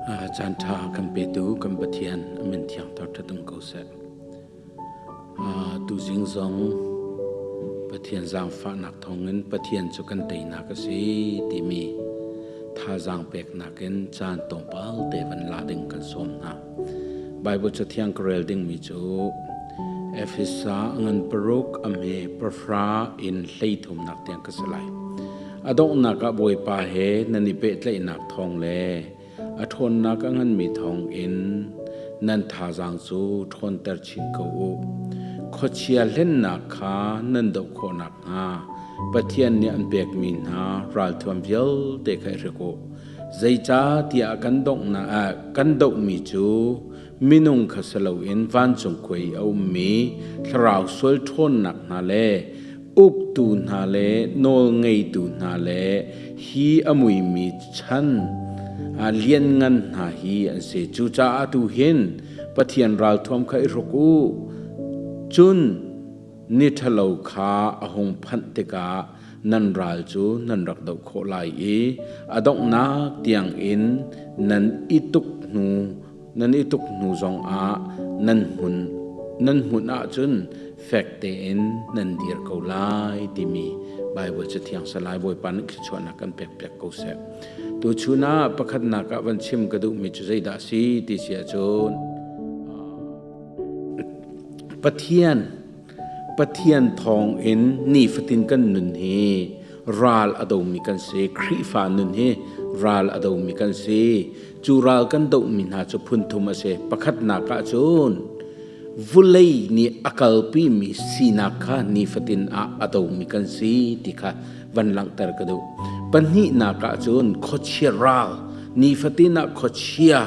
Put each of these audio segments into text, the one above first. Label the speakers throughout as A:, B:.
A: Caan ṭha kan petu kan Pathian a min thiang thar ṭhat um ko seh. Tuzing zong Pathian zaangfahnak thawngin Pathian cu kan teinak a si timi thazaang peknak in caan tlawmpal te van la ding kan sawm hna. Bible cathiang ka rel dingmi cu Efesa ngan paruk a hme pahra in 33nak tiang ka si lai. A donghnak ah Bawipa he nan i pehtlaihnak thawng le a ṭhawnnak a nganmi thawng in nan thazaang cu ṭhawnter chin ko u. Khuachia hlennak kha nan doh khawh nakhnga Pathian nih an pekmi hna ralthuam vialte kha i hrek u. Zeicahtiah kan donghnak ah kan dohmi cu minung kha si loin vancung khua i a ummi thlarau sual ṭhawnnak hna le uktu hna le nawlngeitu hna le hi a muimi chan lianngan hna hi an si. Cucaah tu hin Pathian ralthuam kha i hruk u. Cun ni ṭhalo kha a hung phanh tikah nan ral cu nan rak doh khawh lai i a donghnak tiangin nan i tuk hnu nan i tuk hnu zongah nan hmun nan hmun ahcun fek tein nan dir ko lai timi Bible Cathiang Salai Bawipa nih thluachuahnak kan pekpiak ko seh. Tuchun ah pakhatnak ah van chim ka duhmi cu zeidah a si ti si ahcun Pathian Pathian thawng in nifatin kan nun hi ral a domi kan si. Khrihfa nun hi ral a domi kan si. Cu ral kan dohmi hna cu phun thum a si. Pakhatnak ah cun vulei nih a kalpimi sinak kha nifatin ah a domi kan si ti kha van langhter ka duh. Pahnihnak ah cun khuachia ral, nifatin ah khuachia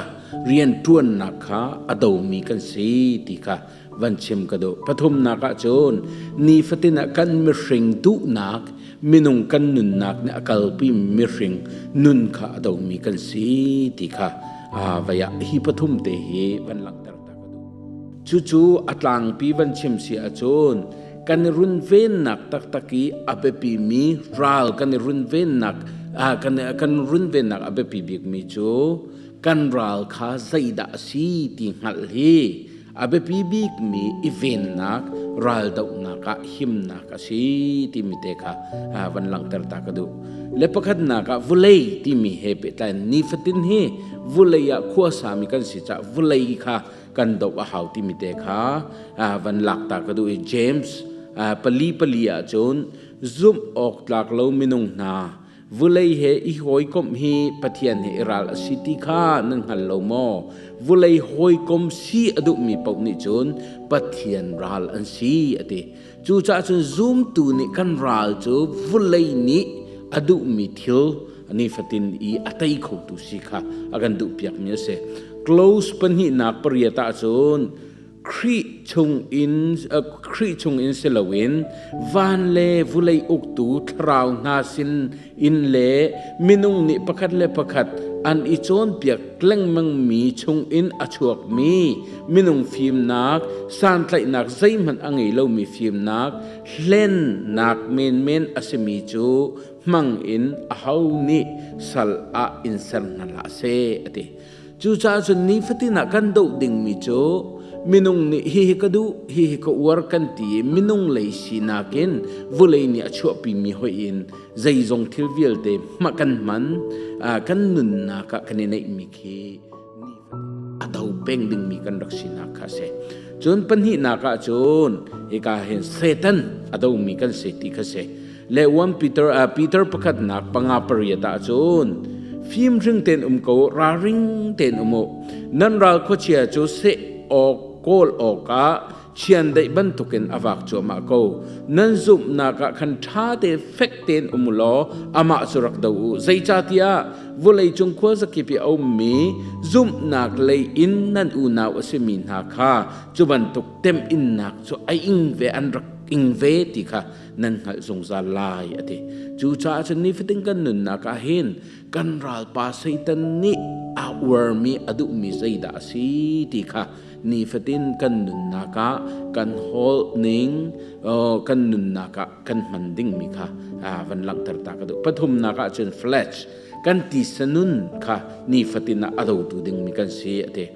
A: rianṭuannak kha a domi kan si ti kha van chim ka duh. Pathumnak ah cun nifatin ah kan mihring duhnak, minung kan nunnak nih a kalpi mihring nun kha a domi kan si ti kha vei ah hi pathum te hi van langhter ta ka duh. Cucu a tlangpi van chim si ahcun kan i runvennak taktak i a biapimi ral kan i runvennak kan runvennak a biapi bikmi cu kan ral kha zeidah a si ti hngalh hi a biapi bikmi i vennak raldohnak ah himnak a si timi te kha van langhter ta ka duh. Le pakhatnak ah vulei timi he pehtlai nifatin hi vulei ah khuasami kan si caah vulei kha kan doh a hau timi te kha van lak ta ka duh i James pali pali ah cun zumh awk tlak lo minung hna Vulei he i hawikomh hi Pathian he i ral a si ti kha nan hngal lo maw? Vulei hawikom si a duhmi paoh nih cun Pathian ral an si a ti. Cucaah cun zumtu nih kan ral cu vulei nih a duhmi thil nifatin i a tei khotu si kha a kan duhpiakmi a si. Close pahnihnak pariat ah cun Khrih chungin Khrih chungin si loin van le vulei uktu thlarau hna sin in le minung nih pakhat le pakhat an i cawnpiak lengmangmi chungin a chuakmi minung fimnak santlaihnak zeihmanh a ngei lomi fimnak hlennak menmen a simi cu hmang in aho nih sal ah in ser hna hlah seh a ti. Cucaah cun nifatin ah kan doh dingmi cu minung nih hihi ka duh, hihi ka uar kan ti i minung lei sinak in vulei nih a chuahpimi hoih in zeizong thil vialte hma kan hman, kan nunnak ah kan i neihmi khi a do peng dingmi kan rak sinak kha a si. Cun pahnihnak ah cun hika hin Satan a domi kan si ti kha si. Le 1 Peter Peter pakhatnak panga pariat ah cun fimhring tein um ko ralring tein um u nan ral khuachia cu seh awk kawl awkah chiandeih bantukin a vak cuahmah ko nan zumhnak ah khan ṭha te fek tein um u law amah cu rak do u zeicahtiah vawlei cung khuazakip i a ummi zumhnak lei in nan unau a simi hna kha cu bantuk temhinnak cu a ing ve an rak ing ve ti kha nan hngalh zungzal lai a ti. Cucaah cun nifatin kan nunnak ah hin kan ralpa Satan nih a uarmi a duhmi zeidah a si ti kha nifatin kan nunnak ah kan hawl ning kan nunnak ah kan hman dingmi kha van langhter ta ka duh. Pathumnak ah cun flesh. Kan tisa nun kha nifatin ah a dotu dingmi kan si a ti.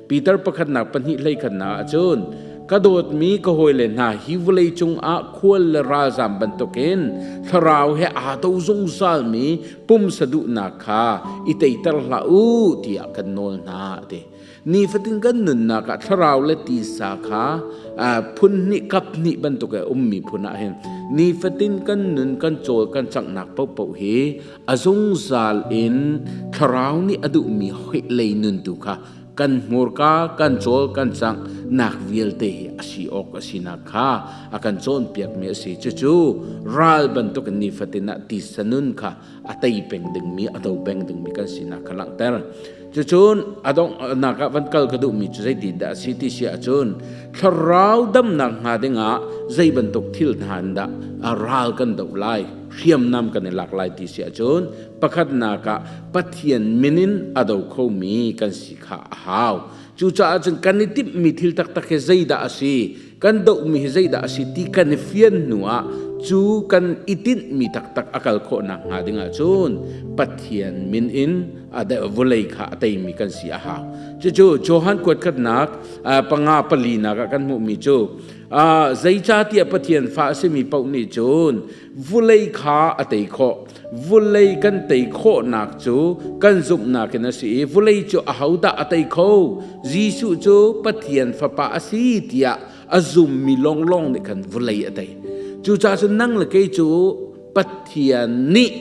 A: Peter pakhatnak pahnih hleikhatnak ahcun ka dawtmi ka hawile hna hi vawlei cungah khual le ralzam bantukin thlarau he aa do zungzalmi pumsa duhnak kha i teiter hlah u tiah kan nawl hna a ti. Nifatin kan nunnak ah thlarau le tisa kha phun hnih kap hnih bantuk i ummi phun ah hin nifatin kan nun kan cawl kan canghnak paohpaoh hi a zungzal in thlarau nih a duhmi hoih lei nun tu kha kan hmurka kan cawl kan cangh nak vialte hi a si awk a sinak kha a kan cawnpiakmi a si. Cucu ral bantuk in nifatin ah tisa nun kha a tei peng dingmi a do peng dingmi kan sinak kha langhter. Cucun a donghnak ah van kal ka duhmi cu zeiti dah a si ti si ahcun thlarau damnak hnga dingah zei bantuk thil hna in dah ral kan doh lai, hriamnam kan i lak lai ti si ahcun pakhatnak ah Pathian min in a do khomi kan si kha a hau. Cucaah cun kan i timhmi thil taktak hi zeidah a si, kan dohmi hi zeidah a si ti kan i fian hnu ah cu kan i tinhmi taktak a kal khawh nakhnga ding ahcun Pathian min in a vawlei kha a teimi kan si a hau. Cucu Johan kuatkhatnak panga palinak ah kan hmuhmi cu zeicahtiah Pathian fa a simi paoh nih cun vulei kha a tei khawh. Vulei kan tei khawhnak cu kan zumhnak in a si i vulei cu ahodah a tei kho? Jesuh cu Pathian fapa a si tiah a zummi lawnglawng nih khan vulei a tei. Cucaah cun nang le kei cu Pathian nih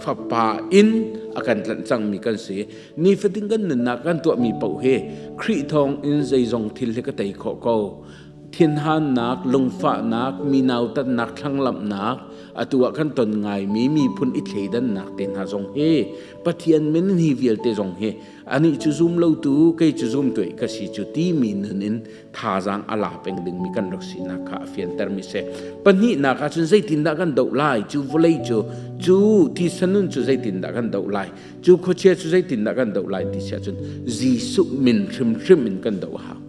A: fapa in a kan tlanh cangmi kan si. Nifatin kan nunnak kan tuahmi paoh hi Khrih thawng in zeizong thil hi ka tei khawh ko. Thinhannak, lungfahnak, mi nautatnak, thlanglamhnak, atu ah kan ton ngaimi miphun i thleidannak te hna zong hi Pathian min hi vialte zong hi anih cu zum lotu kei cu zum tuah ka si cu timi nun in thazaang a la peng dingmi kan rak sinak kha a fiantermi si. Pahnihnak ah cun zeitindah kan doh lai? Cu vawlei cu, cu thisa nun cu zeitindah kan doh lai? Cu khuachia cu zeitindah kan doh lai ti si ahcun Jesuh min hrimhrim in kan doh a hau.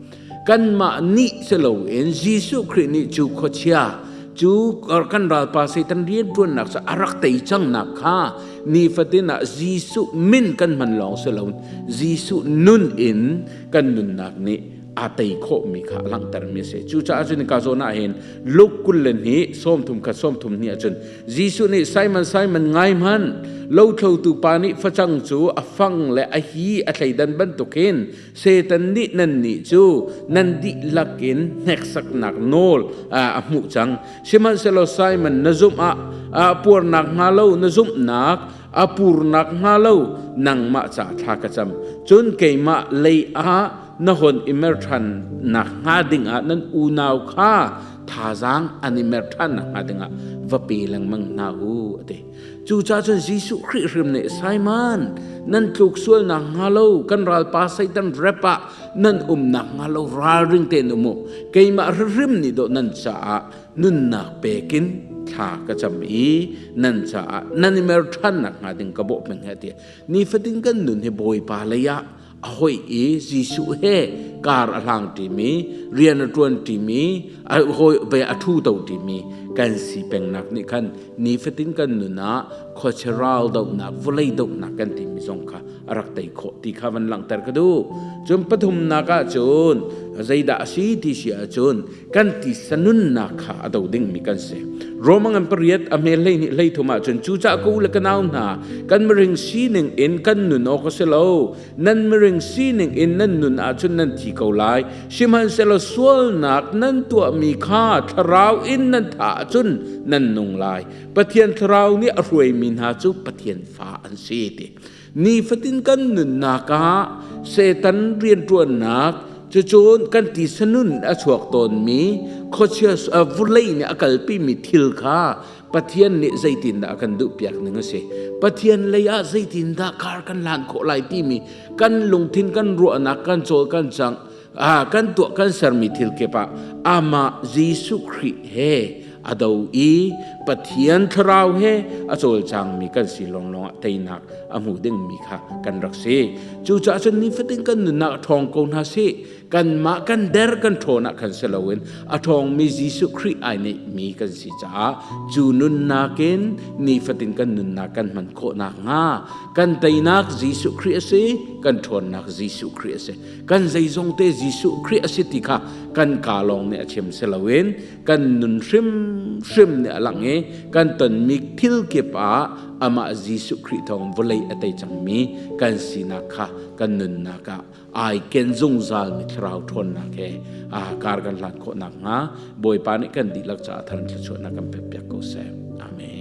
A: Kanmah nih si loin Jesuh Khrih nih cu khuachia cu kan ralpa Satan rianṭuannak cu a rak tei cangnak kha nifatin ah Jesuh min kan hman lawng si loin Jesuh nun in kan nunnak nih aa tei khawhmi kha a langhtermi a si. Cucaah cun ka zawn ah hin Luke 22 31 32 ahcun Jesuh nih Simon Simon ngai hmanh lothlotu pa nih facang cu a fang le a hi a thleidan bantukin Satan nih nannih cu nan dihlak in hneksaknak nawl a hmuh cang. Sihmanhsehlaw Simon na zumh ah puarnak hnga lo na zumhnak a purnak hnga lo nangmah ca thla ka cam. Cun keimah lei ah na hon i mer ṭhan nakhnga dingah nan unau kha thazaang an i mer ṭhan nakhnga dingah va pe lengmang hna u a ti. Cucaah cun Jesuh Khrih hrim nih Simon nan tluk sual nakhnga lo kan ralpa Satan rep ah nan um nakhnga lo ralring tein um u. Keimah hrim nih dawh nan caah nunnak pekin thla ka cam i nan caah nan i mer ṭhan nakhnga ding ka bawh peng he a ti. Nifatin kan nun hi Bawipa lei ah a hoih i Jesuh he kar a hlang ṭimi, rian a ṭuan ṭimi, a hawi ve a ṭhu to ṭimi kan si pengnak nih khan nifatin kan nun ah khuachia ral dohnak, vawlei dohnak kan timi zong kha a rak tei khawh ti kha van langhter ka duh. Cun pathumnak ah cun zeidah a si ti si ahcun kan tisa nunnak kha a do dingmi kan si. Roma ngan pariat a hme 12 13 ahcun cucaah ka u le ka nau hna kan miring sining in kan nun awk a si lo nan miring sining in nan nun ahcun nan thi ko lai sihmanhsehlaw sualnak nan tuahmi kha thlarau in nan thah ahcun nan nung lai Pathian thlarau nih a hruaimi hna cu Pathian fa an si ti Nifatin kan nunnak ah Satan rianṭuannak cucun kan tisa nun a chuak tawnmi khuachia vulei nih a kalpimi thil kha Pathian nih zeitindah a kan duhpiak ning a si. Pathian lei ah zeitindah kar kan hlan khawh lai timi kan lungthin kan ruahnak kan cawl kan cang kan tuah kan sermi thil kip ah amah Jesuh Khrih he a do i Pathian thlarau he a cawlcangmi kan si lawnglawng ah teinak a hmu dingmi kha kan rak si. Cucaah cun nifatin kan nunnak a ṭhawng ko hna sih. Kanmah kan der kan ṭhawn ah khan si loin a ṭhawngmi Jesuh Khrih ai neihmi kan si caah cu nunnak in nifatin kan nunnak kan hman khawh nakhnga kan teinak Jesuh Khrih a si, kan ṭhawnnak Jesuh Khrih a si. Kan zeizong te Jesuh Khrih a si ti kha kan kaa lawng nih a chim si loin kan nun hrimhrim nih a langh i kan tonmi thil kip ah amah Jesuh Khrih thawng vawlei a tei cangmi kan sinak kha kan nunnak ah ai ken zungzal mi thlarau ṭhawnnak he a kar kan hlan khawh nakhnga Bawipa nih kan dihlak caah thar thluachuahnak kan pek piak ko seh. Amen.